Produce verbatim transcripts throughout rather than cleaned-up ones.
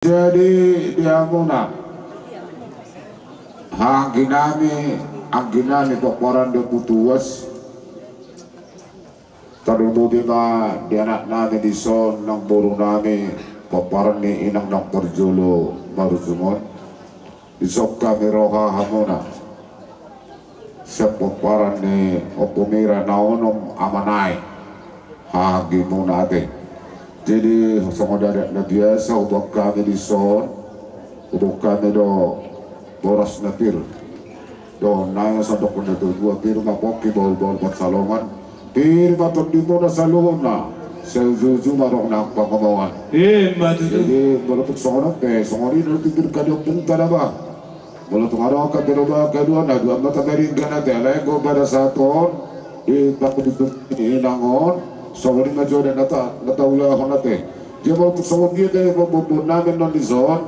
Jadi di hamuna, haanggi nami, anggi nami pomparan ni Ompu Tuas, tarlumobi ma di anak nami dison nang boru nami, pomparan ni inang nang parjolo marujung on. Dison hami ro hahamuna sian pomparan ni Ompu Mira na onom amanai, hahaanggimuna ate. Jadi songon adat na biasa, huboan hami dison, huboan hami do boras na pir. Dohonon nai songon didok ni natuatua: Pir ma pongki, bahulbahul pansalongan. Pir ma tondimuna saluhutna, sai uju-uju ma adong nang pangomoan. Ima tutu. Jadi molo tung songon on pe, songon i do tutu pir ka di ompunta da ba. Molo tung adong angka pir ba haduan, haduan ma tabaen dinggan ate, alai anggo pada saat on, di pangudut ni inang on, songon i ma jo adat na ta, na taulahon ate. Jadi molo tung songon dia pe, boboan nami annon dison,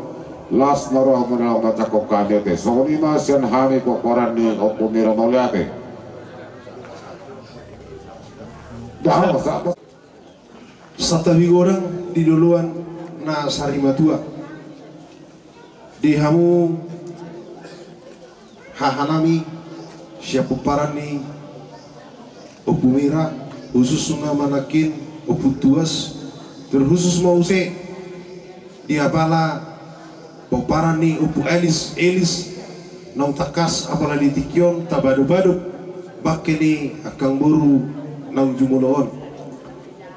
las ma rohamuna manjangkon hami ate. Songon i ma sian hami pomparan ni Ompu Mira, mauliate. Dah, masa, masa. Santabi godang di loloan na sarimatua. Di hamu haha nami sian pomparan ni Ompu Mira, khususna ma nangkin Ompu Tuas, terkhusus ma muse di apala pomparan ni Ompu Elis, Elis, naung tangkas apala di tingki on tabadobado bangke ni angkang boru naung jumolo on.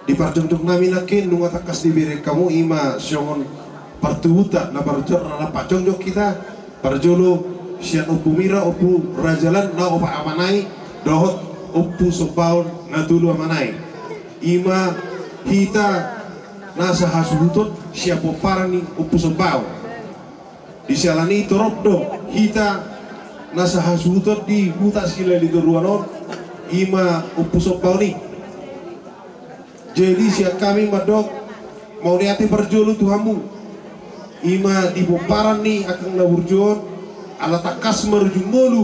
Di parjongjong nami nangkin nunga tangkas dibereng hamu, ima songon partubuanta na parjolo, na parjongjong hita, parjolo sian Ompu Mira, Ompu Rajalan na opat amanai, dohot Ompu Sombaon na tolu amanai. Ima hita na sahasuhuton sian pomparan ni Ompu Sombaon. Di siala ni i torop do hita na sahasuhuton di huta Silali Toruan on, ima Ompu Sombaon i. Jadi sian hami mandok mauliate parjolo tu hamu, ima di pomparan ni angkang na burju on, ala tangkas marujung ngolu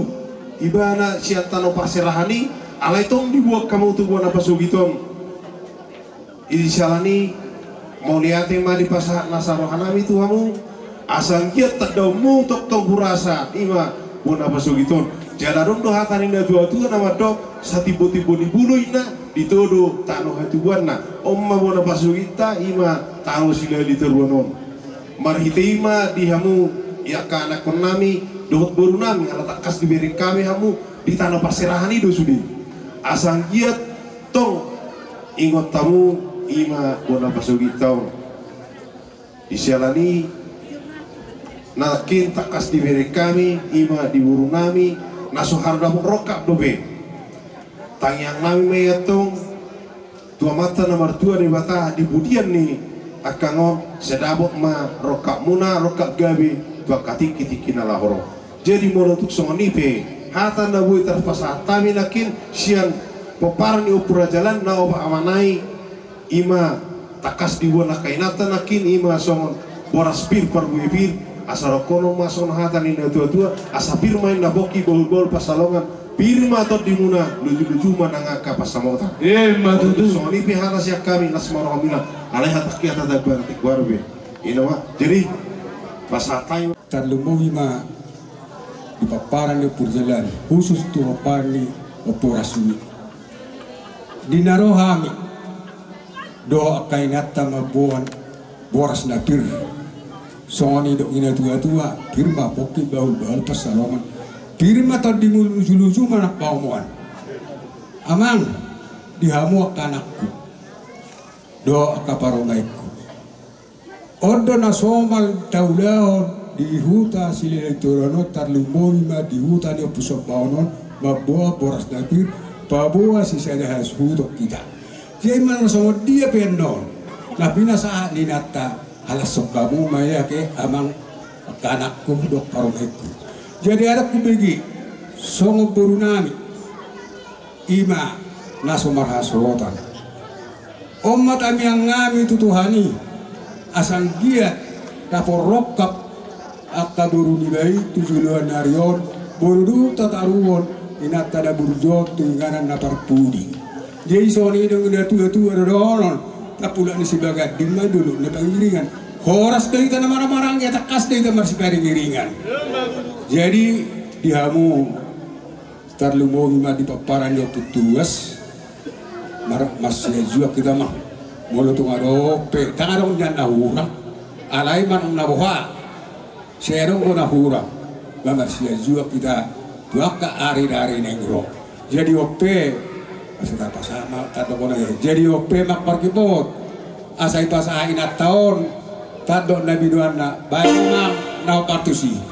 ibana sian tano parserahan i, alai tong diboan hamu tu bona pasogit on. Di siala ni i, mauliate ma dipasahat nasa roha nami tu hamu, asa anggiat tandaonmu tongtong hurasa ima bona pasogit on. Jala adong do hata ni natuatua na mandok: Satimbotimbo ni bulu, inna, ditodo tano hatubuanna. On ma bona pasogitta, ima tano Silali Toruan on. Marhite i ma di hamu, angka anakkon nami dohot boru nami, ala tangkas dibereng hami hamu di tano parserahan i do sude. Asa anggiat tong ingot hamu ima bona pasogitta on. Di siala ni i, nangkin tangkas dibereng hami ima di boru nami, na so hardapot rongkap dope. Tangiang nami ma i antong tu Amanta na martua Debata di pudian ni angkang on, sai dapot ma rongkapmuna, rongkap gabe tu angka tingkitingki na laho ro. Jadi molo tung songon i pe hata na boi tarpasahat hami nangkin sian pomparan ni Ompu Rajalan na opat amanai, ima tangkas diboan angka inanta nangkin, ima songon boras pir, parbue pir, asa rongkonon ma songon hata ni natuatua: Asa pir ma inna pongki, bahulbahul pansalongan, pir ma tondimuna, lujuluju ma nang angka pansamotan. Ima tutu. Songon i pe hata sian hami, las ma rohamuna, alai hata kiata tabar tikbar be. Ima ma. Jadi pasahat hami. Tarlumobi ma di pomparan ni Ompu Rajalan, khusus tu pomparan ni Ompu Rasmi. Di na ro hami dohot angka inanta mamboan boras na pir, songon i didok ni natuatua: Pir ma pongki, bahulbahul pansalongan, pir ma tondimuna, lujuluju ma nang pangomoan. Amang, di hamu angka anakku dohot angka parumaenku, on do na somal taulahon di huta Silali Toruan on, tarlumobi ma di huta ni Ompu Sombaon on, mamboan boras na pir, paboa sisada hasuhuton hita. Jadi molo songon dia pe annon na pinasahat ni inanta, halashon hamu ma i ate, amang, angka anakku dohot parumaenku. Jadi adong hubege songon boru nami, ima na so marhasohotan. On ma tangiang nami tu Tuhan i, asa anggiat dapot rongkap angka boru niba i tu joloan ni ari on, boru do tataruhon inanta na burju on tu inganan na parpudi. Jadi songon i do natuatua dohonon: Tapulak ni Sibaganding ma i dolok ni Pangiringan, Horas do hita na marhahamaranggi, tangkas do hita marsiparingiringan. Jadi, di hamu, tarlumobi ma di pomparan ni Ompu Tuas, mar-, marsiajuak hita ma. Molo tung adong pe, ndang adong nian na hurang. Alai manang na boha, sai adong do na hurang. Ba marsiajuak hita tu angka ari-ari na naeng ro. Jadi on pe, asa tapasahat ma tandok on, jadi on pe, Amang Parkipot, asa dipasahat inanta on tandok na binoanna, baen ma na ombar tusi.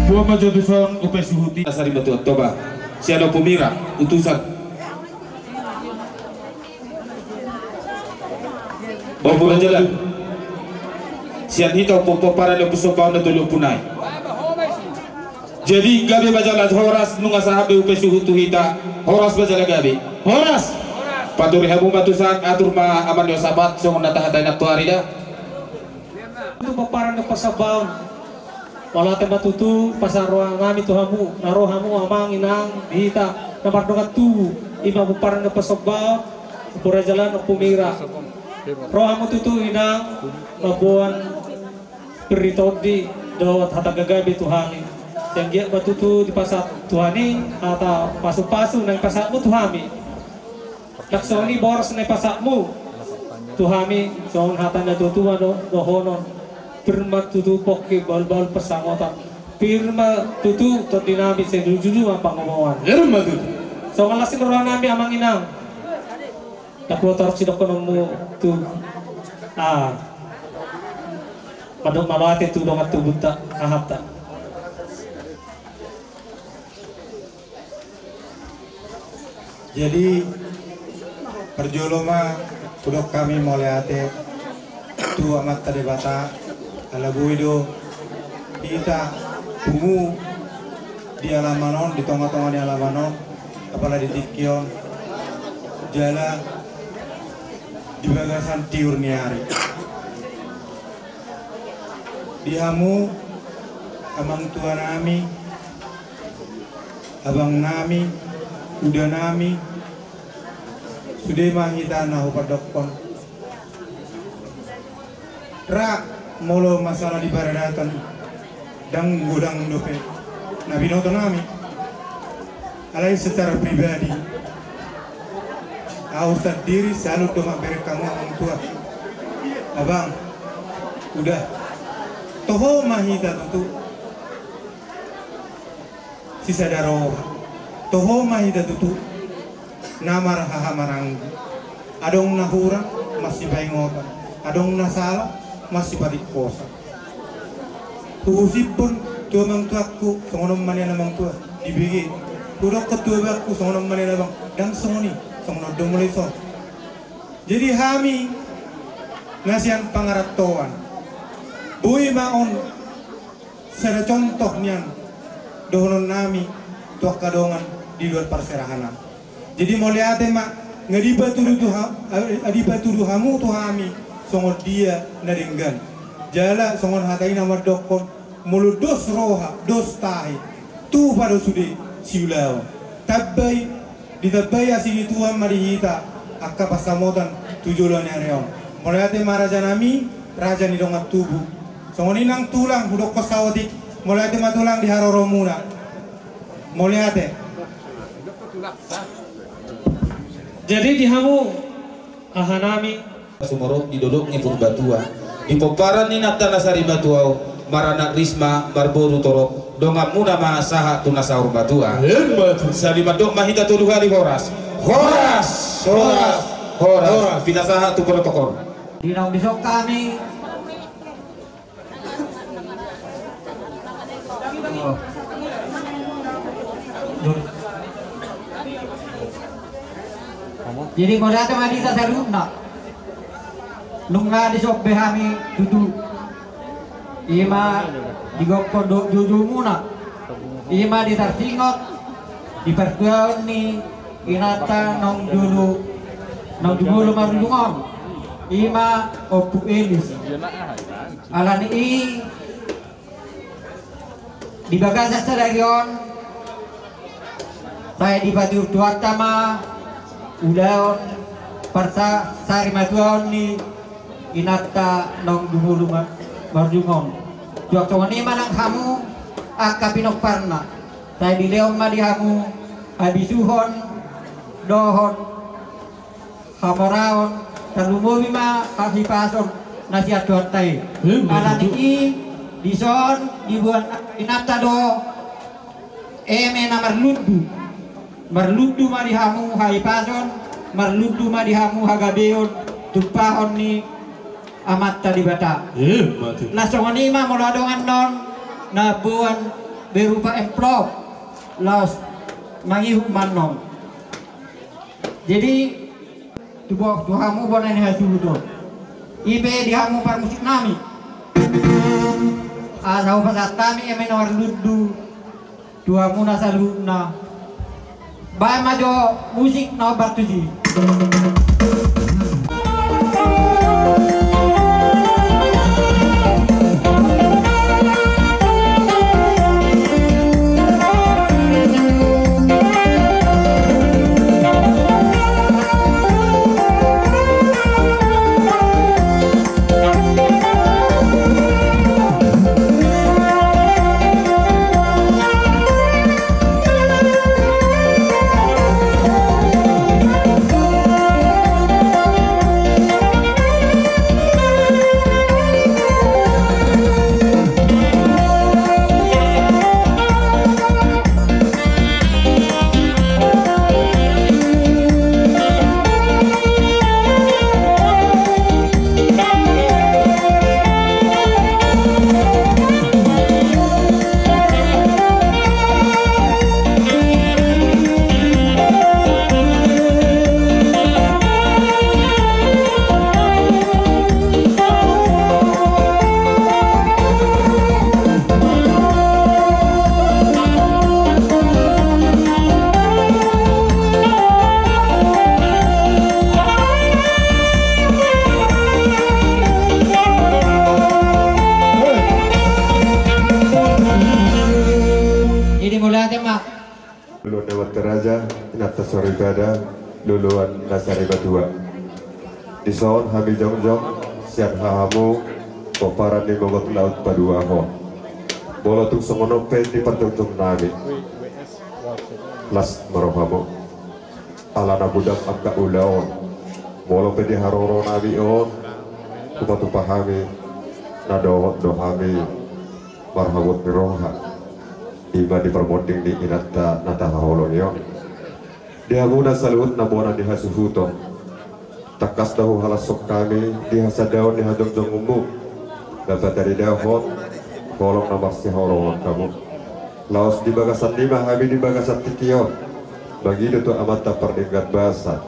Boan ma jo tuson upa suhut i. Sari Batu Toba. Sian Ompu Mira, utusan. Ompu Raja Lan. Sian hita Ompu Pomparan, Ompu Sombaon, na tolu ompu nai. Jadi gabe ma jala horas, nunga sahat be upa suhut tu hita. Horas ma jala gabe. Horas. Paturi hamu ma tusan, atur ma Amang ni Osapat songon na tahatahon tu ari da. Tu Pomparan ni Ompu Sombaon. Mauliate ma tutu, pasahat roha nami tu hamu, na ro hamu amang inang di hita, na mardongan tubu, i ma Pomparan ni Ompu Sombaon, Ompu Raja Lan, Ompu Mira. Ro hamu tutu inang, mamboan pir ni tondi, dohot hata gagabe tu hami. Sai anggiat ma tutu dipasahat Tuhan i, hata pasupasu na dipasahatmu tu hami. Ndang songon i boras na dipasahatmu tu hami, songon hata ni natuatua do dohonon. Pir ma tutu pongki bahulbahul pansamotan. Pir ma tutu tondi nami sai jujur ma pangomoan. Pir ma tutu. Songon las ni roha nami amang inang. Ndang hutorop sidohononmu tu, ah, mandok mauliate tu dongan tubunta, hahanta. Jadi, parjolo ma hudok hami mauliate tu Amanta Debata, ala boi do hita pungu di alaman on, di tongatonga ni alaman on, apala di tingki on, jala di bagasan tiur ni ari. Di hamu, amang tua nami, abang nami, uda nami, sude ma hita na hupandokkon. Ra, molo masalah di paradaton, ndang godang dope na binoto nami. Alai secara pribadi, ahu sandiri salut do mambereng hamu amang tua, abang, uda. Toho ma hita tutu. Sisada roha, toho ma hita tutu na marhahamaranggi. Adong na hurang, marsipaingotan. Adong na sala, marsiparingkosan. Huhusipkon tu amang tuangku, songon on ma nian amang tua, dibege. Hudokkon tu abangku, songon on ma nian abang, ndang songon i, songon on do molo i son. Jadi hami na sian pangarantoan, boi ma on sada contoh nian dohononnami tu angka dongan di luar parserahan an. Jadi mauliate ma, nga dipatudu tu ha-, nga dipatudu hamu tu hami songon dia na denggan. Jala songon hata i na mandokkon, molo dos roha, dos tahi, tupa do sude siulaon. Tambai, ditambai asi ni Tuhan ma di hita angka pansamotan tu joloan ni ari on. Mauliate ma rajanami, raja ni dongan tubu. Songon i nang tulang, hudokkon saotik, mauliate ma tulang di haroromuna. Mauliate. Jadi di hamu, hahanami. Sumorop di dolok ni Purbatua, di pomparan ni inanta na sarimatua on, maranak risma, marboru torop, donganmuna ma sahat tu na saur matua. Emma tutu. Sai mandok ma hita tolu hali horas. Horas, horas, horas. Horas. Pinasahat tu protokol. Di naung dison hami. Jadi mauliate ma di hita saluhutna. Nunga dison be hami tutu. Ima digokkon dohot jujumuna. Ima di tarsingot di partuaon ni inanta naung jolo, naung jumolo marujung on, ima Ompu Elis. Alani i di bagasan sadari on, sai dipatiur Tuhanta ma ulaon parsa-, sarimatuaon ni inanta naung jumolo ma-, marujung on. Suang songon i ma nang hamu angka pinomparna. Sai dilehon ma di hamu habisuhon dohot hamoraon, tarlumobi ma hahipason na sian Tuhanta i. Emma tutu. Alani i dison diboan inanta do eme na marlundu. Marlundu ma di hamu hahipason, marlundu ma di hamu hagabeon tumpahon ni Amanta Debata. Emma tutu. Na songon i ma molo adong annon na boan berupa amplop, laos mangihut ma annon. Jadi tu bo-, tu hamu bona ni hasuhuton, i pe di hamu parmusiknami, asa hupasahat hami eme na marlundu tu hamuna saluhutna. Baen ma jo musik na hombar tusi. Jadi mauliate ma. Luluan ni amanta raja, inanta soripada, luluan na sarimatua. Dison hami jongjong sian hahamu pomparan ni Mogot Laut Paduahon. Molo tung songon on pe di parjongjong nami, las ma rohamu. Ala na godang angka ulaon, molo pe di haroro nami on, tupa-tupa hami, na dohot do hami marhabot ni roha. Ima di parmonding ni inanta na tahaholongi on. Di hamuna saluhutna bona ni hasuhuton. Tangkas do huhalashon hami di hasandaon ni hajongjongmu. Dapotan i do hot holong na marsihaholongon hamu. Laos di bagasan i ma hami di bagasan tingki on mangido tu Amanta Pardenggan Basa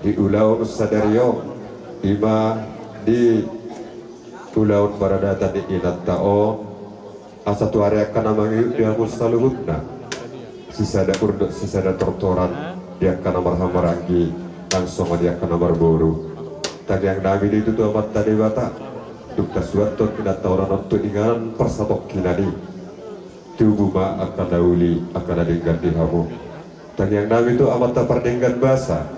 di ulaon sadari on, ima di ulaon paradatan ni inanta on. Asa tu ari angka na mangihut di hamu saluhutna, sisada urdot sisada tortoran di angka na marhahamaranggi, nang songon i angka na marboru. Tangiang nami do i tu Amanta Debata, dung tasuanhon inanta on tu inganan parsatongkinan i, tubu ma angka na uli angka na denggan di hamu. Tangiang nami tu Amanta Pardenggan Basa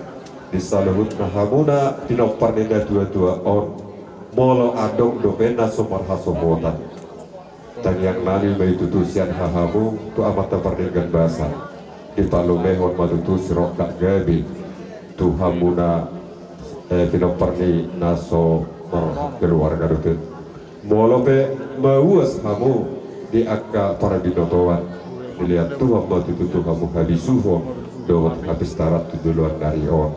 di saluhutna hamuna pinompar ni natuatua on, molo adong dope na so marhasohotan. Tangiang nami ma i tutu sian hahamu tu Amanta Pardenggan Basa, dipalumehon ma tutu sirongkap gabe tu hamuna, eh, pinompar ni na so markeluarga dope. Molo pe mauas hamu di angka parabinotoan, dilehon Tuhan ma tutu tu hamu habisuhon dohot hapistaran tu joloan ni ari on.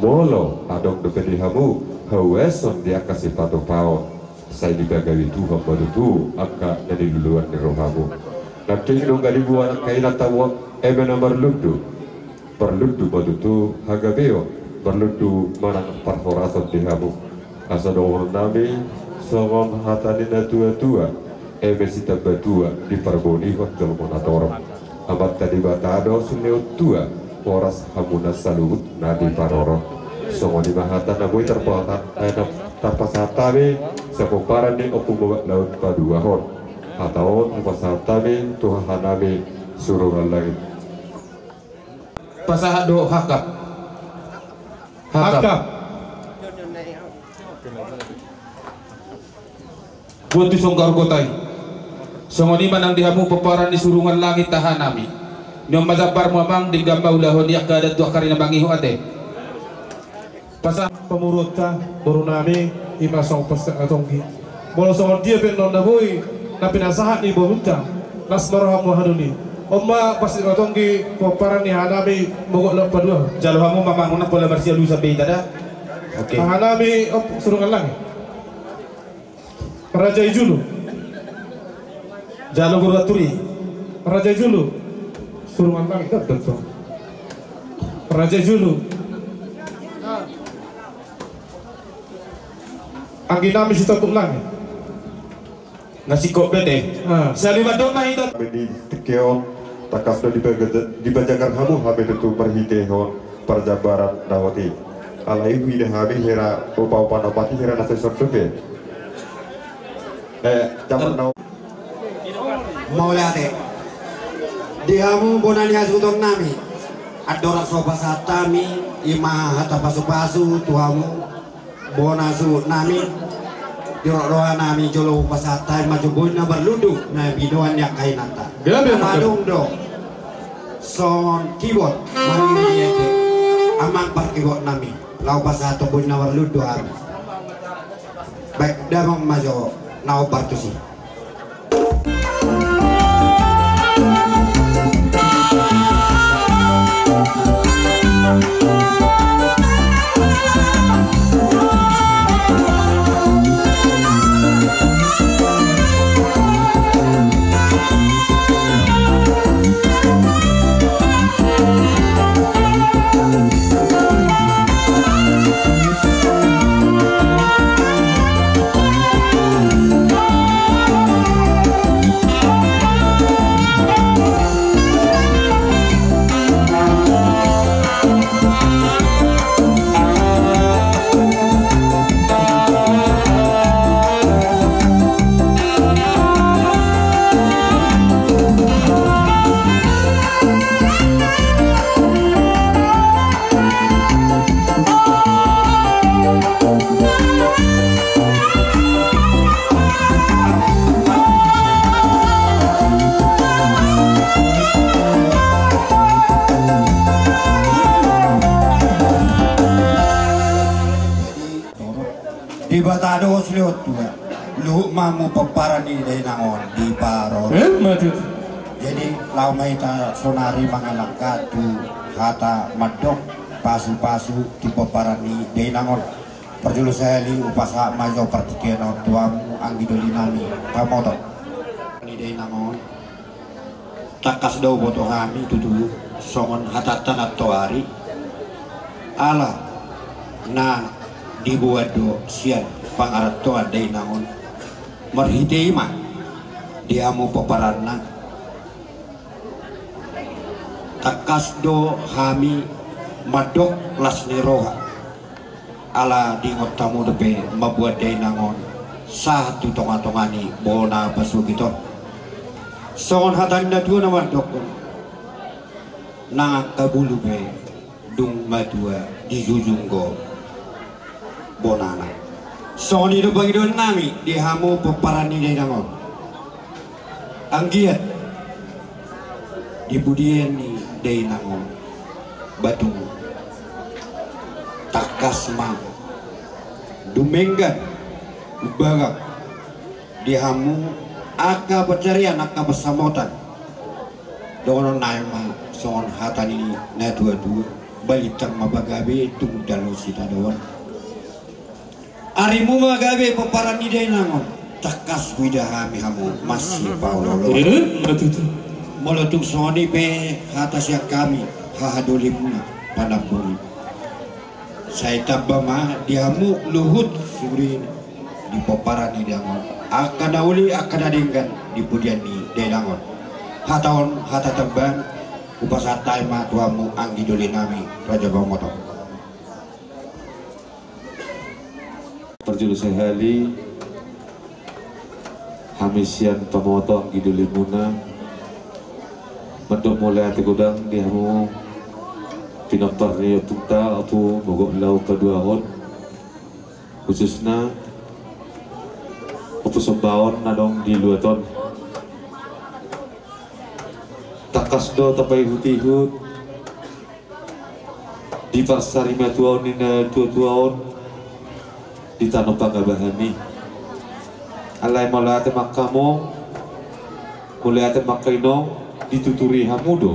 Molo adong dope di hamu hauason di angka sipatupaon, sai dipagabe Tuhan ma tutu angka na niluluan ni rohamu. Nangkin nunga diboan angka inanta on eme na marlundu, marlundu ma tutu hagabeon, marlundu manang parhorason di hamu. Asa dohonon nami songon hata ni natuatua, eme sitamba tua diparboanihon jolma na torop. Amanta Debata do silehon tua horas hamuna saluhutna diparorot. Songon i ma hata na boi tarpasahat, eh, na tarpasahat hami sian pomparan ni Ompu Babat Laut Paduahon. Hata on hupasahat hami tu hahanami Surungan Langit. Pasahat do hakap. Hakap. Hakap. Buat tu songgar kota i. Songon i ma nang di hamu pomparan ni Surungan Langit hahanami. Nion ma jambarmu amang, denggan ma ulahon i angka adat tu angka ari na mangihut ate. Pasahat. Pamoruonta, boru nami, ima songon pasahat tonggi. Molo songon dia pe annon na boi na pinasahat ni borunta, las ma rohamu haduan i. On ma pasahat tonggi pomparan ni hahanami Mogot Laut Paduahon. Jalo hamu ma amang, unang pola marsialusan be hita da. Oke. Hahanami, op, Surungan Langit. Raja i julu. Jalo boru Anturi. Raja i julu. Surungan Langit, da, da, da. Raja i julu. Anggi nami Sitompuk Langit. Nga singkop be ate. Ah. Sali mandok ma hita. Di tingki on, tangkas do dipajagar hamu hami tutu marhitehon parjambaran na hot i. Alai huida hami hira opa-opa na pati hira na sesor dope. Eh, jambar na. Mauliate. Di hamu bona ni hasuhuton nami. Andorang so pasahat hami, ima hata pasu-pasu tu hamu. Bona suhut nami, di roha nami jolo pasahat hami ma jo boi na marlundu na binoan ni angka inanta. Gabe. Adong do songon kibot mangido di ende, amang parkibot nami, laho pasahat boi na marlundu hami. Baik, damang ma jo na hombar tusi. Debata do silehon tua. Luhut ma hamu pomparan ni dainang on diparorot. Eh, mati. Jadi, laho ma hita sonari mangalangka tu hata mandok pasu-pasu tu pomparan ni dainang on. Parjolo sahali hupasahat ma jo partingkian on tu hamu anggi doli nami pamoto ni dainang on. Tangkas do huboto hami tutu songon hatanta na toari, ala na diboan do sian pangarantoan dainang on. Marhite i ma di hamu pomparanna, tangkas do hami mandok las ni roha, ala diingot hamu dope mamboan dainang on sahat tu tonga-tonga ni bona pasogit on. Songon hata ni na tua na mandokkon, nang angka bulu pe dung matua dijujung do bonana. Songon i do pangidoan nami di hamu pomparan ni dainang on. Anggiat di pudian ni dainang on batu, tangkas ma dumenggan umbagak di hamu angka pansarian, angka pansamotan. Dohonon nai ma songon hata ni na tua-tua, balintang ma pagabe tung dalan sitadoan. Arimu ma gabe pomparan ni dainang on, tangkas huida hami hamu masipaolo-oloan. Eh, ma tutu. Molo tung songon i pe hata sian hami, haha dolimuna panamboli. Sai tamba ma di hamu luhut sude di pomparan ni dainang on, angka na uli, angka na denggan di pudian ni dainang on. Hata on hata tambaan, hupasahat hami ma tu hamu anggi doli nami raja pamoto. Parjolo sahali, hami sian pamoto anggi dolimuna mandok mauliate godang di hamu pinompar ni ompunta Ompu Mogok Laho Paduahon, khususna Ompu Sombaon na adong di luat on. Tangkas do tapaihut-ihut di parsarimatuaon ni na tua-tua on di tano pangabahan i. Alai mauliate ma angka among, mauliate ma angka inong, dituturi hamu do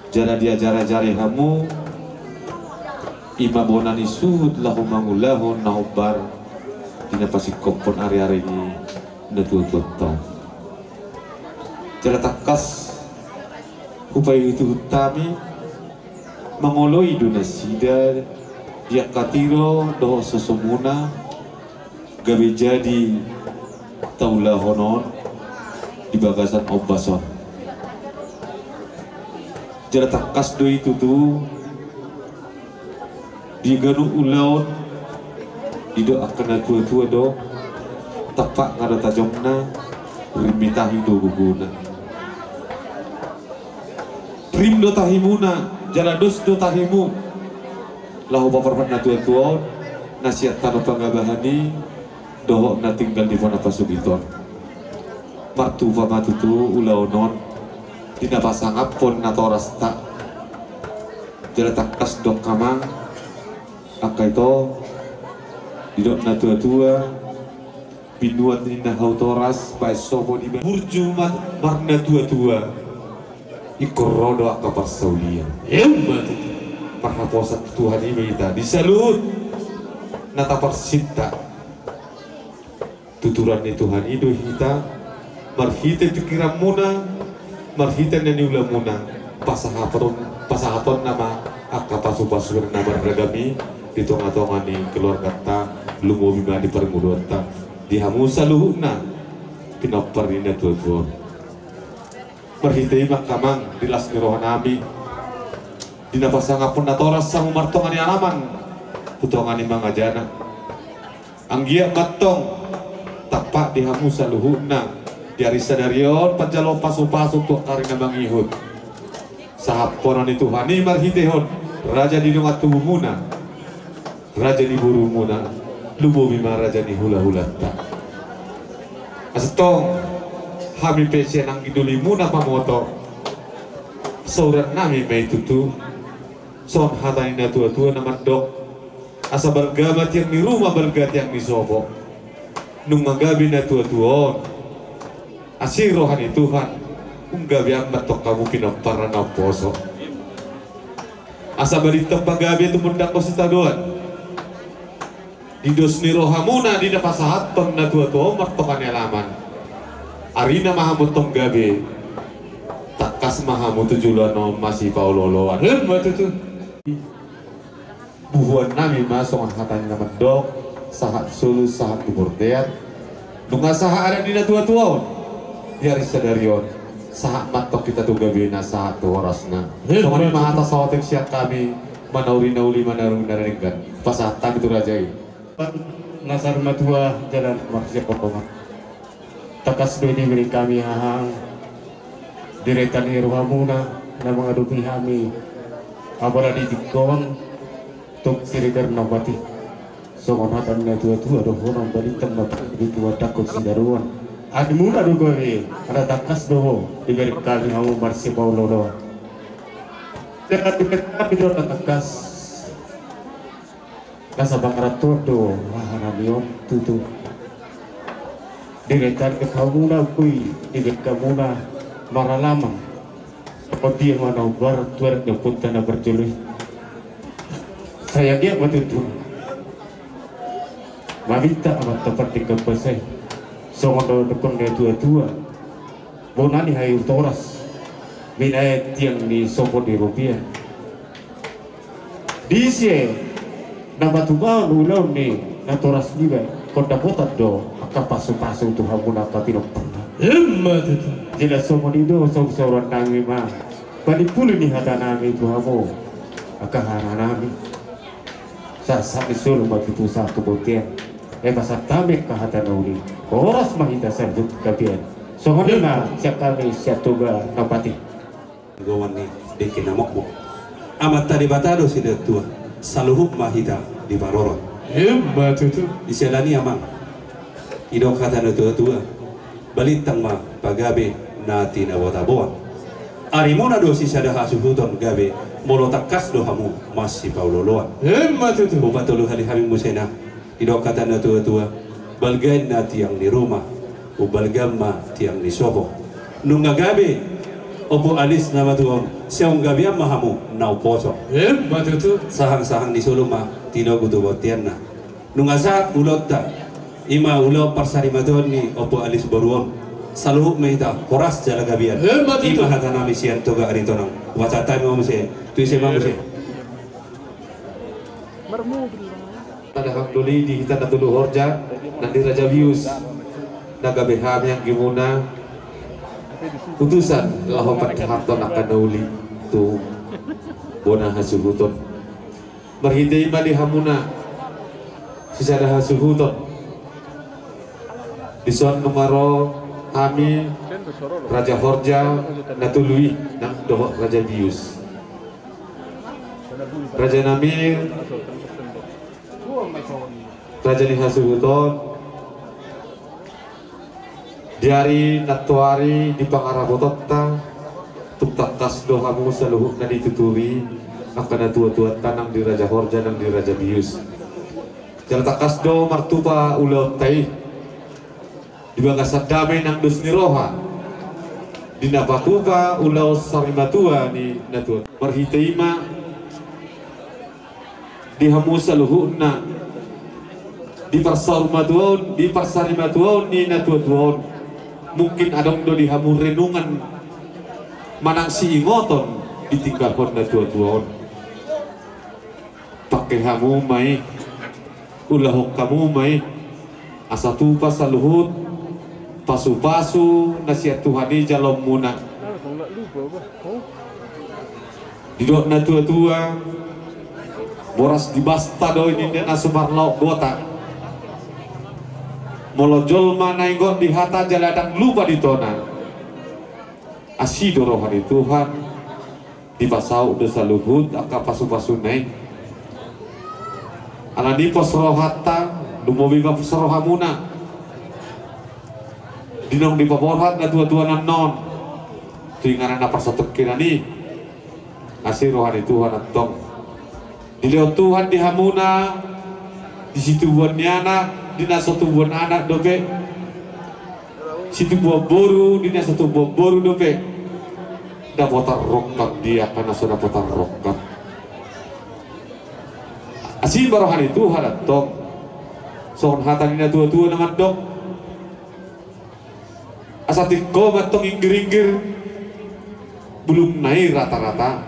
jala diajar-ajari hamu, i ma bona ni suhut laho mangulahon na hombar di na pasingkophon ari-ari ni na tua-tuanta on. Jala tangkas hupaihut-ihut hami mangoloi do nasida di angka tiro dohot sosomuna gabe jadi taulahon on di bagasan ombas on. Jala tangkas do i tutu, di ganup ulaon didok angka na tua-tua do, tampak nga do tajomna, rim ni tahi do gogona. Rim do tahimuna jala dos do tahimu laho paparmat na tua-tua on, na sian tano pangabahan i dohot na tinggal di bona pasogit on. Martupa ma tutu ulaon on di na pasangaphon natorasta. Jala tangkas do angka amang, angka ito, didok na tua-tua, binuat ninna hau toras baen sopo di ba-, burju ma-, marnatua-tua. Ingkon ro do angka parsaulian. Emma tutu. Marhaposan tu Tuhan i ma hita di saluhut na taparsinta. Tuturan ni Tuhan i do hita, marhite pingkiranmuna, marhite na niulamuna, pasahaton, pasahatonna ma angka pasu-pasu na marragam i di tonga-tonga ni keluarganta, lumobi ma di parngoluonta, di hamu saluhutna pinompar ni na tua-tua on. Marhite i ma angka amang, di las ni roha nami, di na pasangaphon natoras hamu martonga ni alaman tu tonga ni mangajana. Anggiat ma antong tampak di hamu saluhutna di ari sadari on panjaloon pasu-pasu tu angka ari na mangihut. Sahaphonon ni Tuhan i marhitehon raja ni dongan tubumuna, raja ni borumuna, lumobi ma raja ni hula-hulanta. Asa antong hami pe sian anggi dolimuna pamotor, sahuran nami ma i tutu, songon hata ni na tua-tua na mandok, asa balga ma tiang ni ruma, balga tiang ni sopo. Nunga gabe na tua-tua on Asi roha ni Tuhan, umgabean ma antong hamu pinompar na umposo. Asa balintang ma gabe tumundalhon sitadoan. Di dos ni rohamuna di na pasahathon natuatua on martonga ni alaman. Arina ma hamu antong gabe, tangkas ma hamu tu joloan on masipaolooloan. Emma tutu. Buhuan nami ma songon hata ni na mandok, sahat solu sahat di bortean. Nunga sahat adat ni natuatua on di ari sadari on, sahat ma antong hita tu gabena, sahat tu horasna. Emma tutu. Songon i ma hata saotik sian hami, manauri na uli, manauri na denggan. Pasahat hami tu raja i. Na sarimatua jala marsiapotongan. Tangkas do i dibereng hami hahang, diretan ni rohamuna na mangadopi hami. Apala di tingki on, tung sirigar na mati. Songon hata ni natuatua dohonon, balintang ma antong hamu pinompar na umposo. Arina ma do gabe, ala tangkas do dibereng hami hamu masipaolooloan. Tangkas dibereng hami do ala tangkas. Nasa pangarantoan do haha nami on tutu. Diretan ni hamuna boi, dibereng hamuna maralaman. Songon dia ma na umbar tuan ni ompunta na parjolo i. Sai anggiat ma tutu. Maminta amanta pardenggan basa i. Songon na nidok ni natuatua. Bona ni hayu toras, binahen tiang ni sopo di rupia. Disi na patupaon ulaon ni natoras niba, ingkon dapotan do angka pasupasu tu hamuna angka pinomparna. Emma tutu. Jala songon i do saursaur nami ma, panimpuli ni hata nami tu hamu angka haha nami. Sahat ni solu ma tutu sahat tu bontean. Ai pasahat hami angka hata na uli. Horas ma hita saluhut gabean. Songon i ma sian hami sian Toga na Patih. Goman ni dengke na mokmok. Amanta Debata do silehon tua, saluhut ma hita diparorot. Emma tutu. Di siala ni i amang, didok hata ni natuatua, balintang ma pagabe na tinabotaboan. Arimuna do sisada hasuhuton gabe, molo tangkas do hamu masipaolooloan. Emma tutu. Upa tolu hali hami muse na. Didok hata ni natuatua, balga inna tiang ni ruma, umbalga ma tiang ni sopo. Nunga gabe Ompu Alis na matua on, sai umgabean ma hamu na umposo. Emma tutu. Sahangsahang ni solu ma tinogu tu bonteanna. Nunga sahat ulaonta, i ma ulaon parsarimatuaon ni Ompu Alis boru on, saluhut ma hita horas jala gabean. Emma tutu. I ma hata nami sian Toga Aritonang. Pasahat hami ma muse, tu ise ma muse. Marmobil. Tada hang doli di hita na tolu horja, nang di Raja Bius. Na gabe hami anggimuna utusan laho pandahathon angka na uli tu bona hasuhuton. Marhite i ma di hamuna sisada hasuhuton. Dison nunga ro hami Raja Horja na tolu i nang dohot Raja Bius. Raja nami, raja ni hasuhuton, di ari nantoari di pangarapotonta, tung tangkas do hamu saluhutna dituturi angka natuatuanta nang di Raja Horja nang di Raja Bius. Jala tangkas do martupa ulaonta i di bagasan dame nang dos ni roha, di na patupa ulaon sarimatua ni natua. Marhite i ma di hamu saluhutna, di parsaurmatuaon, di parsarimatuaon ni natuatua on, mungkin adong do di hamu renungan manang siingoton ditinggalhon natuatua on. Pangke hamu ma i, ulahon hamu ma i, asa tupa saluhut pasupasu na sian Tuhan i jaloonmuna. Didok natuatua, boras di basta do i ninna na so marlaok gota. Molo jolma na ingot di hata jala ndang lupa di tona. Asi do roha ni Tuhan. Dipasaut do saluhut angka pasupasuna i. Alani pos rohanta, lumobi ma pos rohamuna. Di naung dipaborhat natuatua annon tu inganan na parsatongkinan i. Asi roha ni Tuhan antong. Dilehon Tuhan di hamuna, di situbuan ni anak, di na so tubuan anak dope. Situbuan boru di na so tubuan boru dope. Dapotan rongkap dia, karena so dapotan rongkap. Asi ma roha ni Tuhan antong. Songon hata ni na tua-tua na mandok. Asa tingko ma antong inggir-inggir. Bulungna i rata-rata.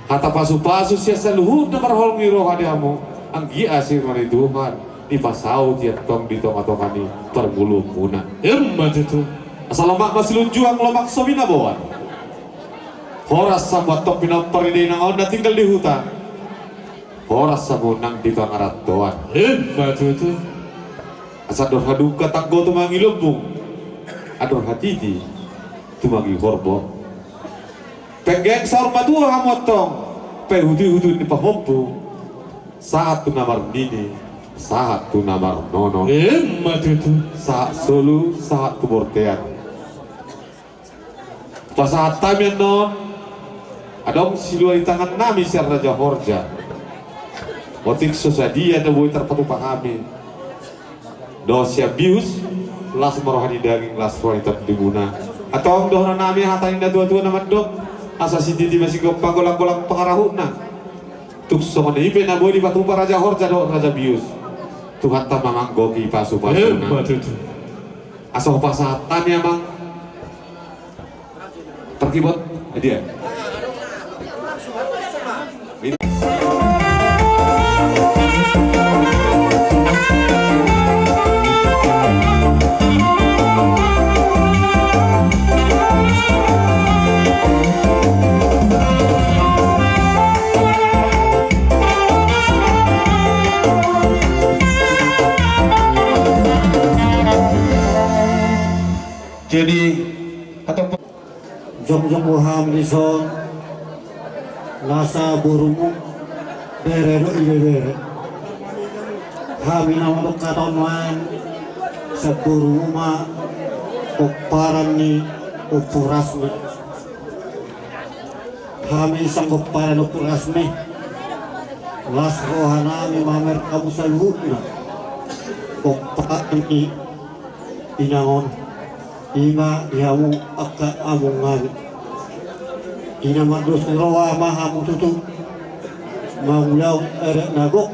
Hata pasu-pasu sian saluhutna marholong ni roha di hamu. Anggiat asi roha ni Tuhan. Dipasaut i antong di tonga-tonga ni parngoluonmuna. Emma tutu. Asa lomak ma silunjuang, lomak so binaboan. Horas hamu antong pinompar ni dainang on na tinggal di huta. Horas hamu nang di pangarantoan. Emma tutu. Asa andor haduka tanggo tumangi lumbung. Andor hatiti tumangi horbo. Penggeng saur matua hamu antong. Pe huti-huti ni pahompu. Sahat tu na marnini, sahat tu na marnono. Emma tutu. Sahat solu, sahat tu bortean. Pasahat hami annon, adong silua di tangan nami sian Raja Horja. Otik so sadia na boi tarpatupa hami. Dohot sian bius, las ma roha ni daging, las roha ni tondimuna. Antong dohonon nami hata ni na tua-tua na mandok, asa sititi ma sigompa, golang-golang pangarahutna. Tung songon i pe na boi dipatupa Raja Horja dohot Raja Bius. Tuhanta ma manggohi pasu-pasuna. Emma tutu. Asa hupasahat hami amang. Parkibot, eh, dia. Jadi, atau jongjong do hami dison, nasa borumu, bere do ibebere. Hami na mandok hata on nuaeng, sian borumu ma pomparan ni ompu Rasmi. Hami sanggomparan ni ompu Rasmi. Las roha nami mamer hamu saluhutna. Pomparan ni inang on. Ima di hamu angka among nami. Di na mardos ni roha ma hamu tutu. Mangulahon adat na gok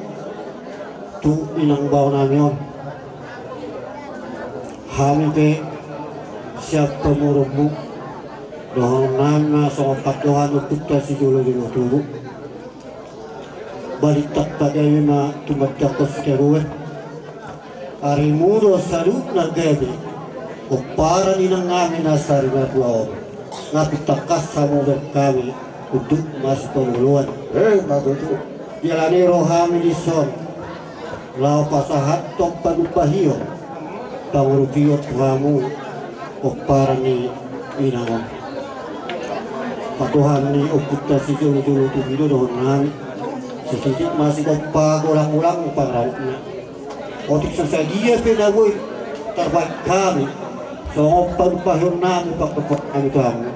tu inang bao nami on. Hami pe sian pamoruonmu. Dohonon nami ma songon pandohan ni ompunta sijolo-jolo tubu. Balintang pagabe ma tumandangkon sitadoan. Arimu do saluhutna gabe. Pomparan ni inang nami na sari matua on. Nga pitangkas hamu bahen hami unduk masipangoloan. Eh, ma tutu. Dialani rohami dison. Laho pasahathon padupahion. Pangurupion tu hamu. Pomparan ni inang on. Pandohan ni ompunta sijolo-jolo tubu i do dohonon nami. Sititi ma sigompa golang-golang pangarahutna. Otik so sadia pe na boi tarbahen hami. Songon padupahion nami pangkopot nami tu hamu.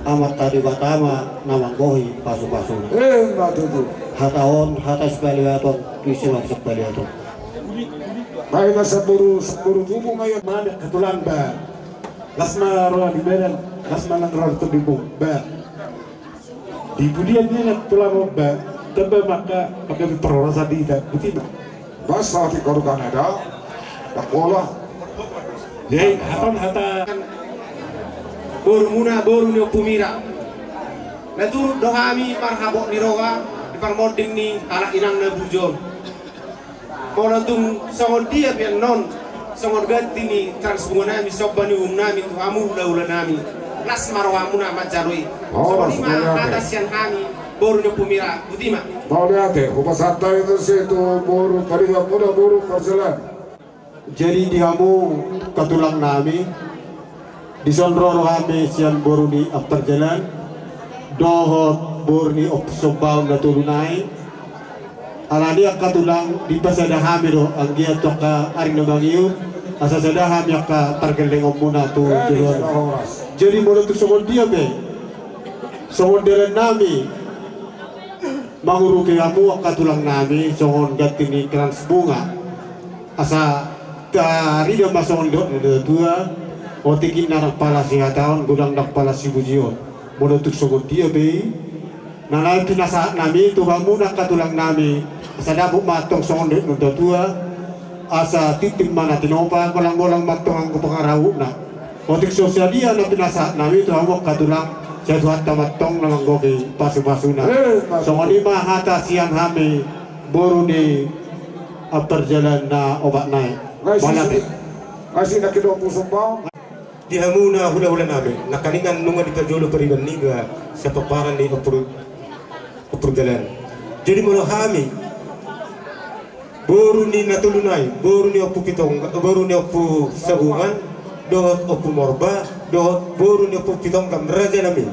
Amanta Debata ma na manggohi pasu-pasuna. Eh, ma tutu. Hata on, hata sipalihatan, tu ise ma sipalihatan. Baik, na saboru, saboru tubu ma ia. Mana ketulan ba. Las ma roha di badan, las ma nang roha di tubuh ba. Di pudian ni na tulang on ba, tamba maka pakai perhorasan di hita, buti ma. Bas hati korukan ada, tak bola. Jadi, hata on hata. Borumuna, boru ni Ompu Mira. Na turut do hami marhabot ni roha, di parmonding ni halak inang na burju on. Molo tung songon dia pe annon, songon ganti ni transbunga nami, somba ni uhum nami, tu hamu hula-hula nami. Las ma rohamuna manjalo i. Oh, songon i ma hata sian hami, boru ni Ompu Mira, buti ma. Mauliate, hupasahat hami tusi tu boru paribanmuna, boru Parjalan. Jadi di hamu angka tulang nami, dison ro rohami sian boru ni Amparjalan, dohot boru ni Ompu Sombaon na tolu nai. Alani angka tulang dipasada hami do, anggiat tu angka ari na mangihut, asa sada hami angka pargellengonmuna tu joloan. Jadi molo tung songon dia pe, songon dalan nami, mangurupi hamu angka tulang nami songon ganti ni krans bunga. Asa tarida ma songon didok ni natua-tua, Otik i na ndang pala sihataon, godang ndang pala sipujion. Molo tung songon dia pe i, na naeng pinasahat nami tu hamuna angka tulang nami, asa dapot ma antong songon dok ni natua-tua, asa tintin ma na tinopa, golang-golang ma antong anggo pangarahutna. Otik so sadia na pinasahat nami tu hamu angka tulang, sai Tuhanta ma antong na manggohi pasu-pasuna. Eh, ma- Songon i ma hata sian hami, boru ni Amparjala na opat nai. Ngai si- Mauliate. Ngai si na kidok musuk bau. Di hamuna hula-hula nami, nangkiningan nunga diparjolo pariban niba sian pomparan ni Ompu, Ompu Dalan. Jadi molo hami, boru ni na tolu nai, boru ni Ompu Pitongga, boru ni Ompu Sabungan, dohot Ompu Morba, dohot boru ni Ompu Pitonggam, raja nami,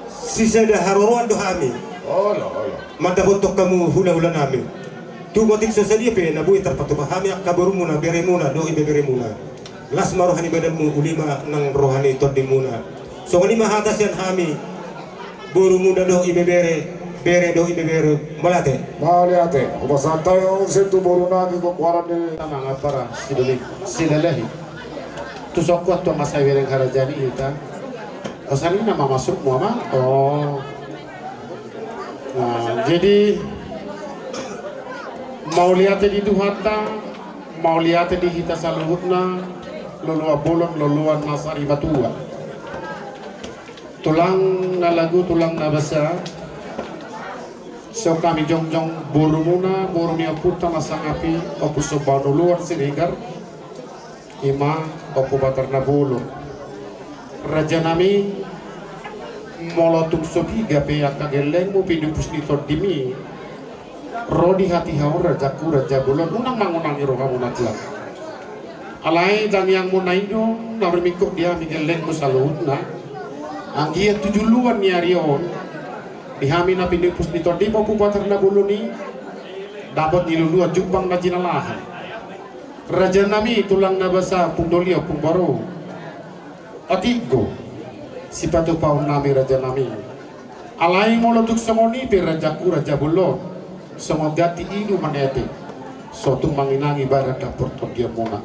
sisada haroroan do hami. Olo, olo. Mandapothon hamu hula-hula nami. Tung otik so sadia pe na boi tarpatupa hami angka borumuna, beremuna dohot ibeberemuna. Las ma roha ni badanmu, uli ma nang roha ni tondimuna. Songon i ma hata sian hami, borumuna dohot ibebere, bere dohot ibebere. Mauliate. Mauliate. Hupasahat hami muse tu boru nami, goaran ni. Amang, ampara Sidoli, Silalahi. Tu songkun tu amang, sai bereng harajaon i hita. Osan i nama masuk mu, Amang? Oh. Nah, jadi, mauliate di Tuhanta, mauliate di hita saluhutna, loloan bolon, loloan na sarimatua. Tulang na lagu, tulang na basa, so hami jongjong borumuna, boru ni ompunta na sangap i, Ompu Somba Nuluan Siregar. Ima Ompu Batar Nabolon. Raja nami, molo tung so piga pe angka gellengmu, pinupus ni tondimi, ro di hatiha on rajaku Raja Bolon, unang mangonangi rohamuna tulang. Alai tangiangmuna i do na rimingkot di hami gellengmu saluhutna. Anggiat tu joloan ni ari on, di hami na pinupus ni tondimi Ompu Batar Nabolon i, dapot niluluan jumpang na jinalahan. Raja nami, tulang na basa, Ompung Doli, Ompung Boru. Otik do sipatupaon nami raja nami. Alai molo tung songon i pe rajaku Raja Bolon, songon ganti inuman ate, so tung manginangi badan dapot tondianmuna.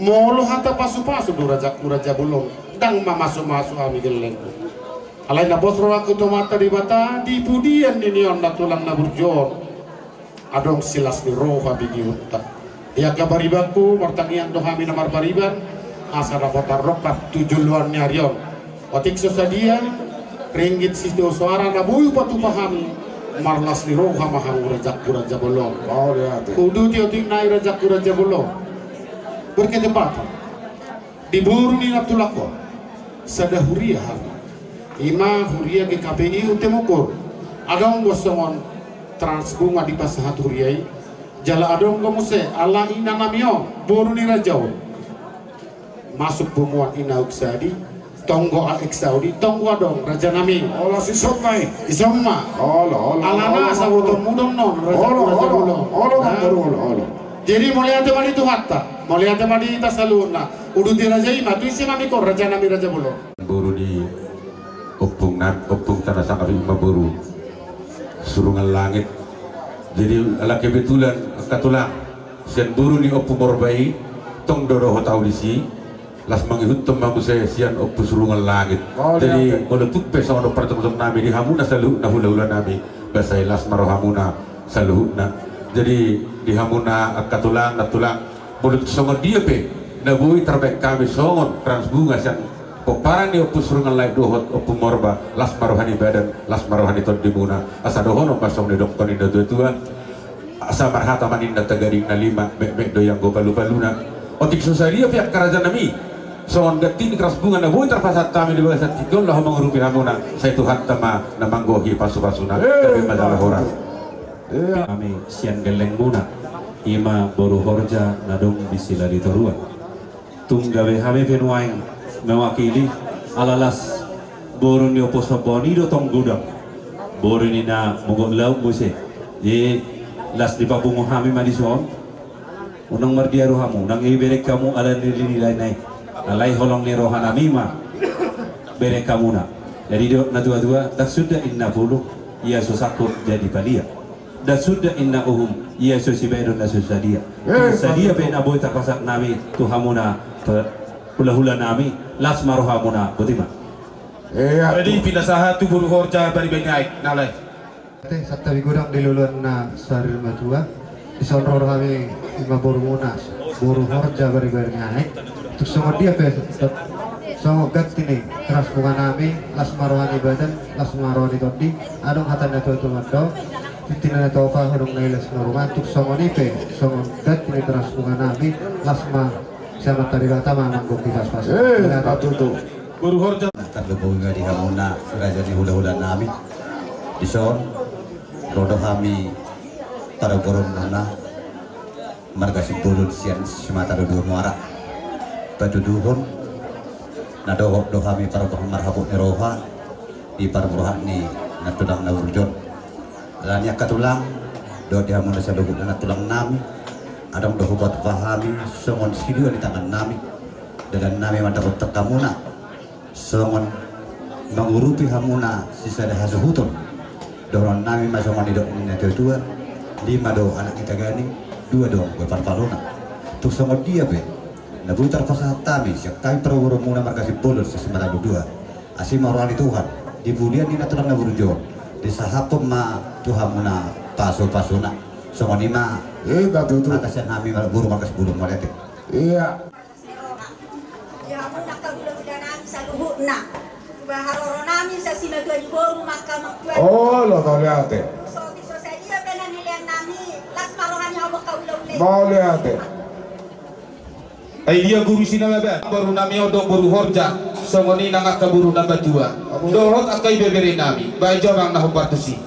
Molo hata pasupasu do rajaku Raja Bolon, ndang mamasumasu hami gellengmu. Alai na pos rohangku tu Amanta Debata, di pudian ni nion na tulang na burju on adong silas ni roha biniunta. Di angka paribanku, martangiang do hami na marpariban, asa dapot tarrongkap tu joloan ni ari on. Otik so sadia ringgit sitio soara na boi hupatupa hami, marlas ni roha ma hamu rajaku Raja Bolon. Mauliate. Huuduti otik nai rajaku Raja Bolon. Berketepatan di boru ni na tulang on, sada huria hami. Ima huria G K P I Utemukor. Adong do songon trans bunga dipasahat huria i. Jala adong do muse ala ina nami on, boru ni raja on. Masuk bumuan ina uksadi, tonggo a eksaudi, tonggo adong raja nami. Olo, si somba i. Isomba. Olo, olo, olo, olo. Alana asa botonmu do on, raja, olo, raja olo, Bolon. Olo, nah. Olo, olo, olo. Jadi mauliate ma di Tuhanta, mauliate ma di hita saluhutna. Uduti raja i ma, tu ise ma mikon raja nami Raja Bolon. Boru ni ompung na, ompungta na sangap i ma boru Surungan Langit. Jadi ala kebetulan angka tulang, sian boru ni Ompu Morba i, tong do dohot ahu disi. Las mangihuthon ma muse sian Ompu Surungan Langit. Mauliate. Jadi molo tung pe songon on partongon nami di hamuna saluhutna hula-hula nami, basa i las ma rohamuna saluhutna. Jadi di hamuna angka tulang, na tulang, molo tung songon dia pe na boi tarbaen hami songon trans bunga sian pomparan ni Ompu Surungan Langit dohot Ompu Morba, las ma roha ni badan, las ma roha ni tondimuna. Asa dohonon ma songon nidok ni natua-tua. Asa marhata ma ninna tagading na lima, metmet do i anggo palu-paluna. Otik so sadia pe angka raja nami, songon ganti ni trans bunga na boi tarpasahat hami di bagasan tingki on laho mangurupi hamuna, sai Tuhanta ma na manggohi pasu-pasuna. Eh, gabe ma jala horas. Hami sian gellengmuna, ima boru Horja na adong di Sila di Toruan. Tung gabe hami pe nuaeng mewakili, ala las boru ni Ompu Somba on i do tong godang. Boru ni na mogot laut muse. Jadi las dipapungu hami ma dison. Unang mardia rohamu, nang i bereng hamu ala ni nilai nai. Alai holong ni roha nami ma bereng hamuna. Jadi didok natua-tua, ndang suda inna pulu, ia so sangkut jadi palia. Ndang suda inna uhum, ia so sibaidon na so sadia. Eh, sadia pe na boi tarpasahat nami tu hamuna pe-, Hulahula nami, las ma rohamuna, boti ma. Jadi pinasahat tu boru horja baribari ni aek, na lae. Ate, santabi godang di loloan na saur matua. Dison ro hami, ima borumuna, boru horja baribari ni aek. Tung songon dia pe, songon ganti ni teras muka nami, las ma roha ni badan, las ma roha ni tondi. Adong hata ni natuatua mandok, tintin ni natuatua, adong na ilas na rumatuk. Songon i pe, songon ganti ni teras muka nami, las ma. Siamat tadi bata ma manggok di pas-pas. Eh, patutu. Boru horja. Tarlumobi ma di hamuna, raja ni hulahula nami. Dison ro do hami parboruon muna, marga Simbolon sian Simatado dua Muara. Patuduhon na dohot do hami parboruon marhabot ni roha di parboruon ni nantulang na burju on. Alani angka tulang, dohot di hamuna saluhutna nantulang nami, adong do hupatupa hami songon sidua ni tangan nami. Dalan nami mandapothon hamuna songon mangurupi hamuna sisada hasuhuton. Dohonon nami ma songon nidok ni natuatua: Lima do anak ni taganing, dua do anggo parpaluna. Tung songon dia pe na boi tarpasahat hami sian hami parboruon muna marga Simbolon sian Simatado dua, asi ma roha ni Tuhan di pudian ni nantulang na burju on, disahaphon ma tu hamuna pasupasuna. Songon i ma. Ita tutu. Hata sian hami boru marga Simbolon, mauliate. Ia. Di hamuna angka hulahula nami saluhutna. Baharoro nami sasimatua ni boru mangka mangkuan. Olo, mauliate. Sotik so sadia pe na nilean nami, las ma roha ni hamu angka hulahula. Mauliate. Ai dia boru Sinamaban, boru nami on do boru horja, songon i nang angka boru na matua. Dohot angka ibebere nami, baen jo amang na hombar tusi.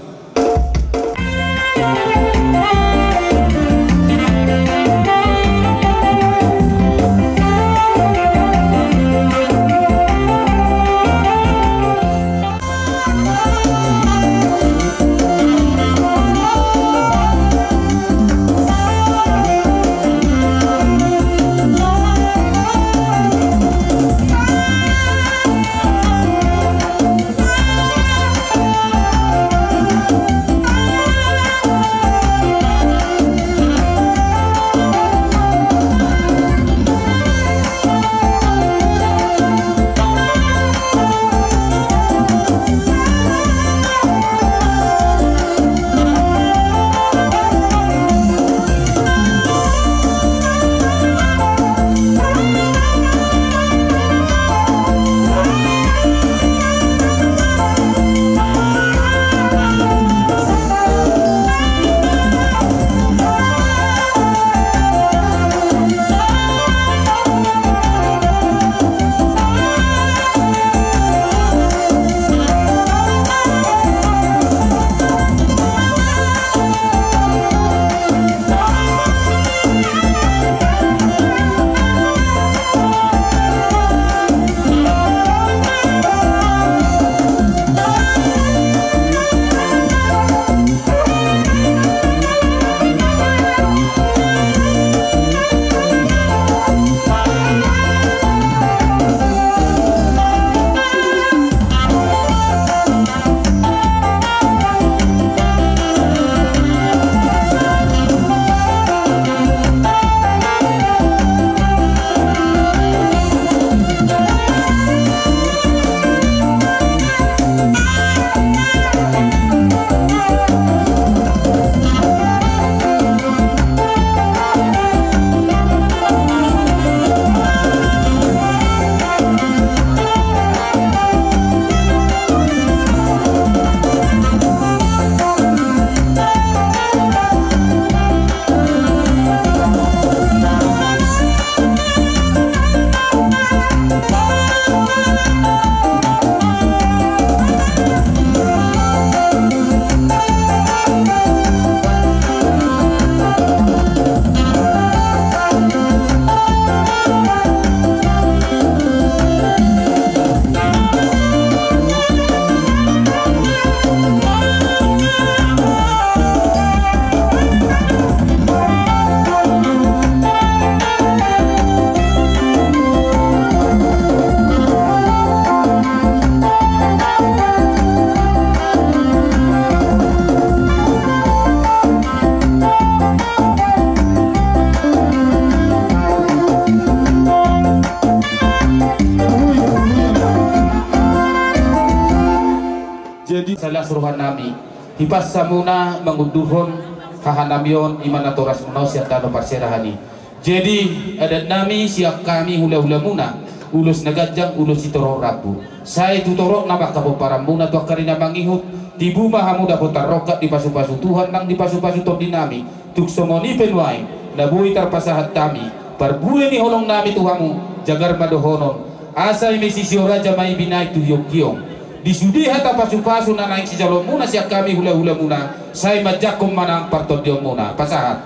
Jadi, salas rohanami, hipas hamuna mangundurhon hahanami on, i ma natorasmuna on sian tano parserahan i. Jadi, adatnami sian hami hulahulamuna, ulos na ganjang, ulos sitorop rambu. Sai tu torop na mangkapomparanmuna tu angka ari na mangihut, tibu ma hamu dapotan rongkap dipasupasu Tuhan nang dipasupasu tondinami. Tung songon i pe nuaeng, na boi tarpasahat hami parbue ni holongnami tu hamu, jagar ma dohonon, asa i ma sisio raja ma i binahen tu hionghiong. Di sude hata pasupasu na naeng sijaloonmuna sian hami hulahulamuna, sai manjangkon ma nang partondionmuna. Pasahat.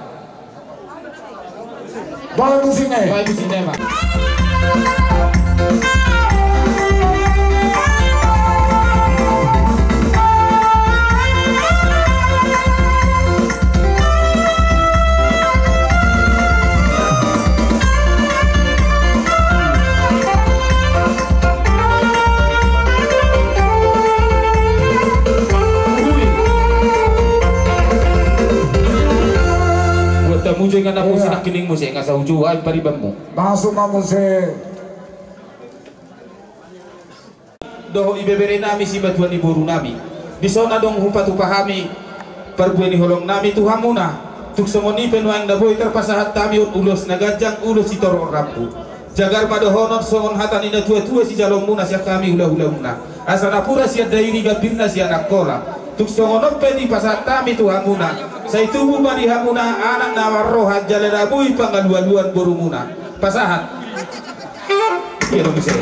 Baen musik na i. Baen musik na i ma. Buat tamu jeng anak musik, iya, nangkining musik, nggak sauju, ai paribanmu. Masuk ma muse. Dohot ibeberenami simatua ni borunami. Dison adong hupatupa hami parbue ni holongnami tu hamuna. Tung songon i pe nuaeng na boi tarpasahat hami on ulos na ganjang, ulos sitorop rambu. Jagar ma dohonon songon hata ni natuatua sijaloonmuna sian hami hulahulamuna. Asa napuran sian Dairi, gambirna sian Angkola. Tung songon on pe dipasahat hami tu hamuna. Sai tubu ma di hamuna anak na marroha jala na boi pangalualuan borumuna. Pasahat. Iya dong, bisa.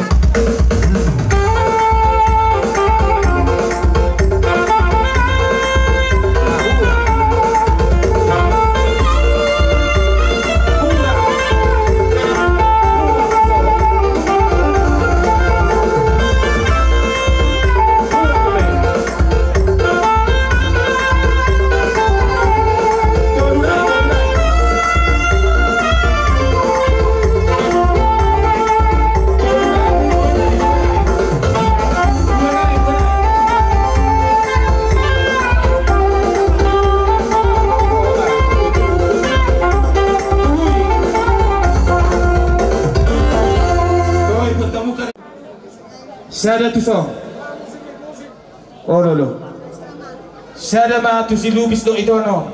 Sada tu so. Olo, olo. Sada ma tu si Lubis dohot Itono.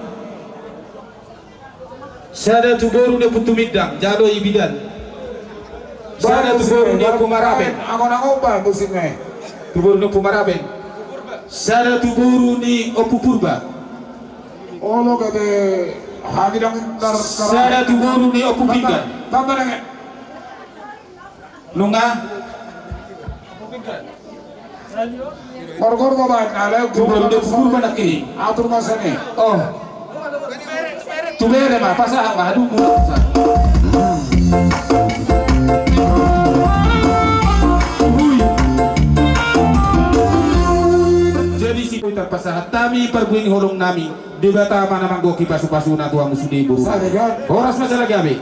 Sada tu boru ni Ompu Tumindang, jalo i bidan. Sada tu boru ni Ompu Maraben. Angon-angon baen musik na i. Tu boru ni Ompu Maraben. Sada tu boru ni Ompu Purba. Olo, gabe hami dang tar-, tar-, sada tu boru ni Ompu Pinggan. Tamba, tamba nang. Nunga. Gorgor ma baen, alai tu boru ni Ompu Purba nangkin. Atur ma sian i. Oh. Tu bere ma, pasahat ma, aduh, murah. Ui. Jadi si tarpasahat hami parbue ni holongnami, Debata ma na manggohi pasupasuna tu hamu sude boru. Horas ma jala gabe.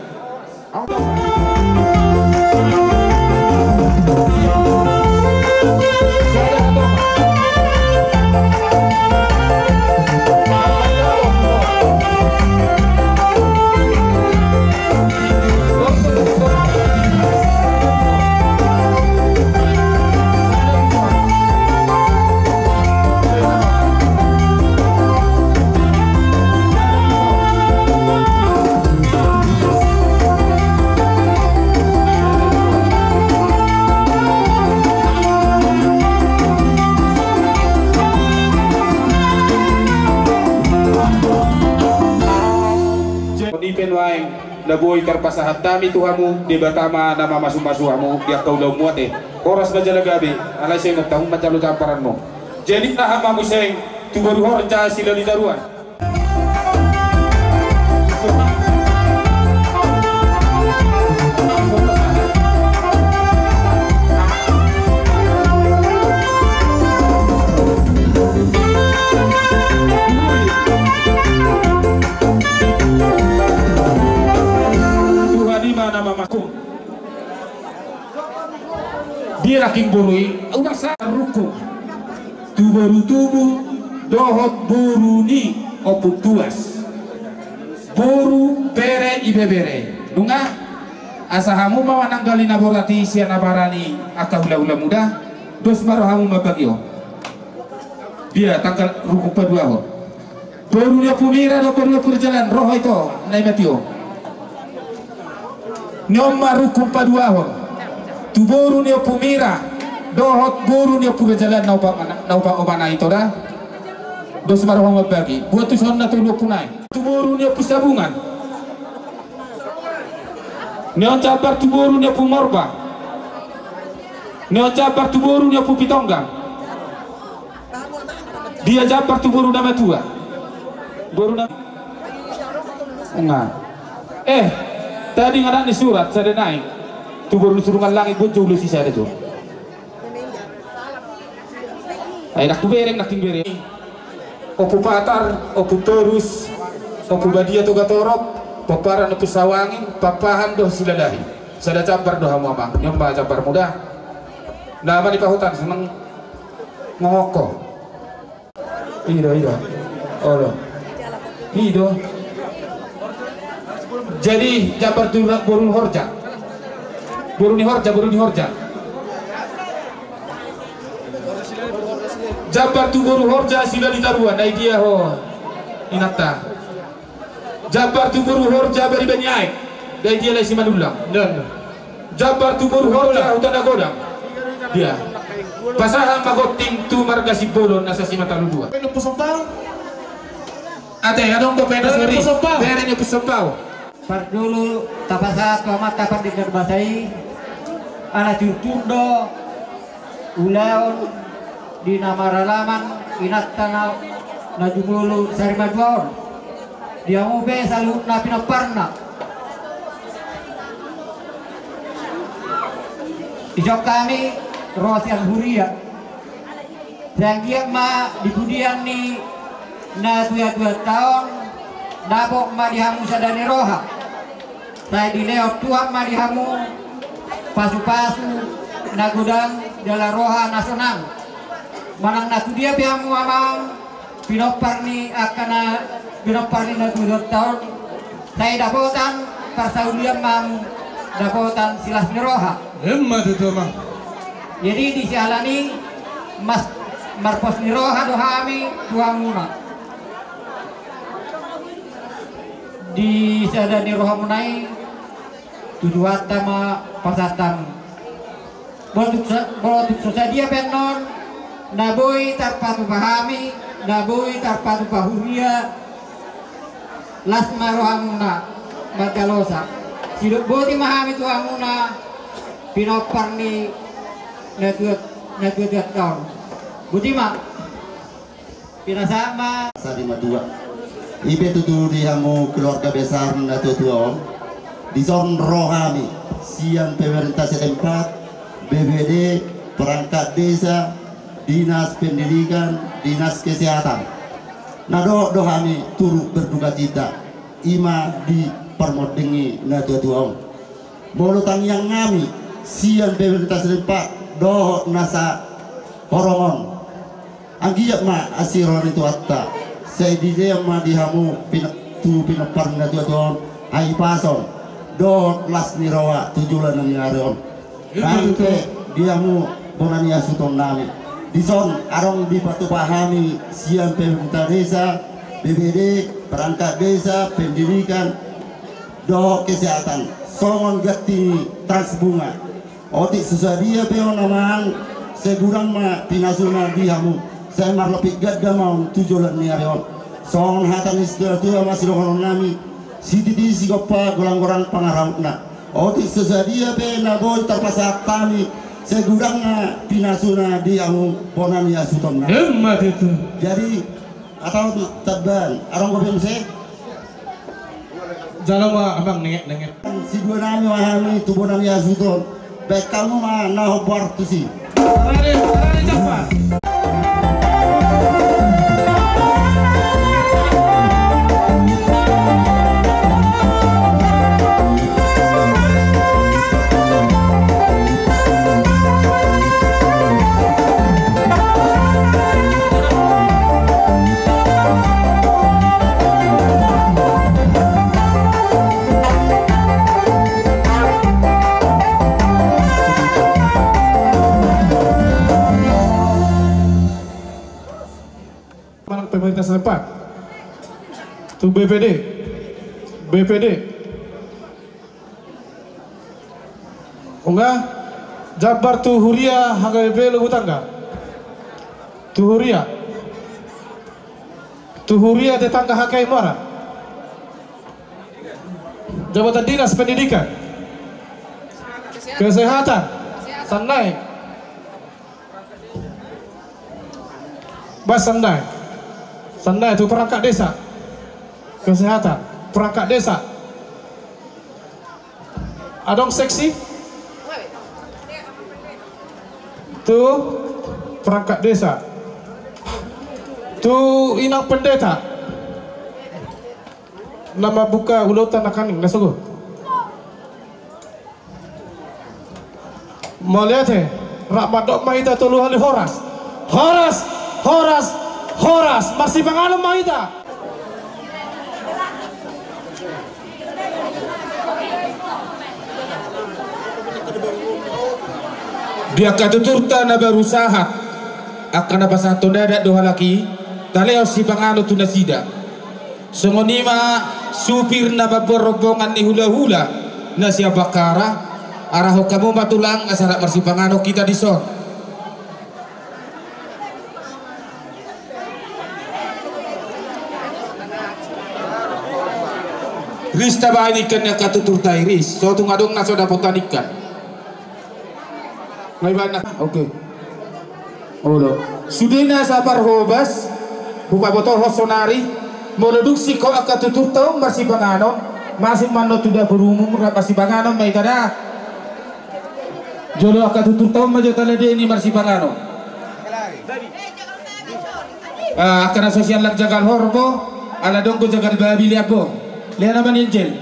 Jadi pe nuaeng na boi tarpasahat hami tu hamu, Debata ma na mamasumasu hamu di angka ulaonmu ate. Horas ma jala gabe, alai songon i ma tahu manjalo jamparanmu. Jadi na hami muse tu boru horja Silali Taruan. Tuhan i ma na mamasu. Dia raking boru i, unang sa rukung. Tu boru tubu, dohot boru ni Ompu Tuas. Boru, bere, ibebere. Nunga, asa hamu ma mananggali na borat i sian na barani angka hulahula muda, dos ma rohamu mambagi on. Dia tanggal rukun paduahon. Boru ni Ompu Mira dohot boru ni Ompu Raja Lan, ro ho ito, na i ma tio. Ni on ma rukun paduahon. Tu boru ni Ompu Mira dohot boru ni Ompu Raja Lan na opat, na opat, opat na ito da. Dos ma roha mambagi. Buat tu son na tolu ompu nai. Tu boru ni Ompu Sabungan. Ni on jambar tu boru ni Ompu Morba. Ni on jambar tu boru ni Ompu Pitonggang. Dia jambar tu boru na matua. Boru na, nga. Eh, tadi nga anak ni Surat sada nai. Tu boru ni Surungan Langit, buat jo ulos i sada jo. Ai nangkin bereng, nangkin bereng. Ompu Patar, Ompu Torus, Ompu Badia Togatorop, pomparan Ompu Sawangin, Pakpahan dohot Silalahi. Sada jambar do hamu amang, ni on ma jambarmu da. Na mani pahutan senang ngongokko. Ido, ido. Olo. Ido. Jadi jambar tu boru ni Horja. Boru ni Horja, boru ni Horja. Jambar tu boru Horja Silali Taruan, na i dia ho inanta. Jambar tu boru Horja Baribaniaek, na i dia Lae Simanullang. Jambar tu boru Horja Huta Nagodang. Dia. Pasahat ma gonting tu marga Simbolon na sasi matalu dua. Ate, adong dope na sori. Bere ni Ompu Sompau. Parjolo tapasahat tu Amanta Pardenggan Basa i, ala turtur do ulaon di na maralaman inanta na, na jumolo sarimatua on. Di hamu pe saluhutna pinomparna. Dison hami ro sian huria. Sai anggiat ma di pudian ni na tuatua taon, dapot ma di hamu sada ni roha. Sai dilehon Tuhan ma di hamu pasupasu na godang jala roha na sonang. Manang na tudia pe hamu amang, pinompar ni angka na, pinompar ni na tuatua taon, sai dapotan parsaulian ma hamu, dapotan silas ni roha. Emma tutu ma. Jadi di siala ni i, mas, marpos ni roha do hami tu hamuna. Di sada ni rohamuna i, tu Tuhanta ma pasahat hami. Molo tung sa-, molo tung so sadia pe annon na boi tarpatupa hami, na boi tarpatupa huria, las ma rohamuna manjalosa. Sidok boti ma hami tu hamuna pinompar ni na tua, na tuatua taon. Boti ma. Pinasahat ma. Sari madua. I pe tutu di hamu keluarga besar na tuatua on. Dison ro hami sian pemerintah setempat, B P D, perangkat desa, dinas pendidikan, dinas kesehatan. Na dohot do hami turut berdukacita, i ma di parmonding ni na tuatua on. Molo tangiang hami sian pemerintah setempat dohot na sahorong on, anggiat ma asi roha ni Tuhanta, sai dilehon ma di hamu pin-, tu pinompar ni na tuatua on hahipason dohot las ni roha tu joloan ni ari on. Emma tutu. Nang pe di hamu bona ni hasuhuton nami. Dison adong dipatupa hami sian pemerintah desa, B P D, perangkat desa, pendidikan, dohot kesehatan, songon ganti ni trans bunga. Otik so sadia pe on amang, sai godang ma pinasuna di hamu, sai marlapik ganda ma on tu joloan ni ari on. Songon hata ni situatua ma sidohonon nami, sititi sigompa golang-golang pangarahutna. Otik so sadia pe na boi tarpasahat hami, sai godang ma pinasuna di hamu bona ni hasuhuton nami. Emma tutu. Jadi, atau tu taban, adong dope muse? Jalo ma amang, nenget, nenget. Sidua nami ma hami tu bona ni hasuhuton. Baen hamu ma na hombar tusi. Parade, parade jambar. Manang pemerintah setempat. Tu B P D. B P D. Nunga jambar tu huria H K B P Lubuk Tangga. Tu huria. Tu huria tetangga H K I Muara. Jabatan Dinas Pendidikan. Kesehatan. Sannai. Bah, sannai. Sannai tu perangkat desa. Kesehatan. Perangkat desa. Adong seksi? Tu perangkat desa. Tu inang pendeta. Na mambuka ulaonta nangkaning, na sogot. Mauliate, rap mandok ma hita tolu hali horas. Horas, horas, horas. Marsipanganon ma hita. Di angka tuturta na baru sahat, angka na pasahathon adat do halak i, talehon sipanganon tu nasida. Songon i ma supir na mamboan rombongan ni hulahula na sian Bakkara, arahon hamu ma tulang asa rap marsipanganon hita dison. Ris, tabahen ikan ni angka tuturta i, ris. So tung adong na so dapotan ikan. Nga ibaen na. Oke. Olo. Sude na saparhobas, hupabotohon sonari, molo dung singkop angka tuturta on marsipanganon, masuk ma annon tu dapur umum, rap marsipanganon ma hita da. Jolo angka tuturta on ma jo taladeni marsipanganon. Ah, angka na so sian lak jagal horbo, ala dong do jagal babi, lean bo. Lean nama ni Angel.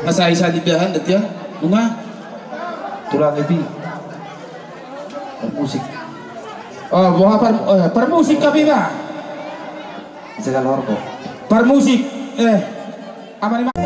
Masa isa di dahan, dat ya? Nunga? Tulang i. Parmusik. Oh, boha par-, eh, parmusik hape ba. Jagal horbo. Parmusik. Eh. Ama ni ma-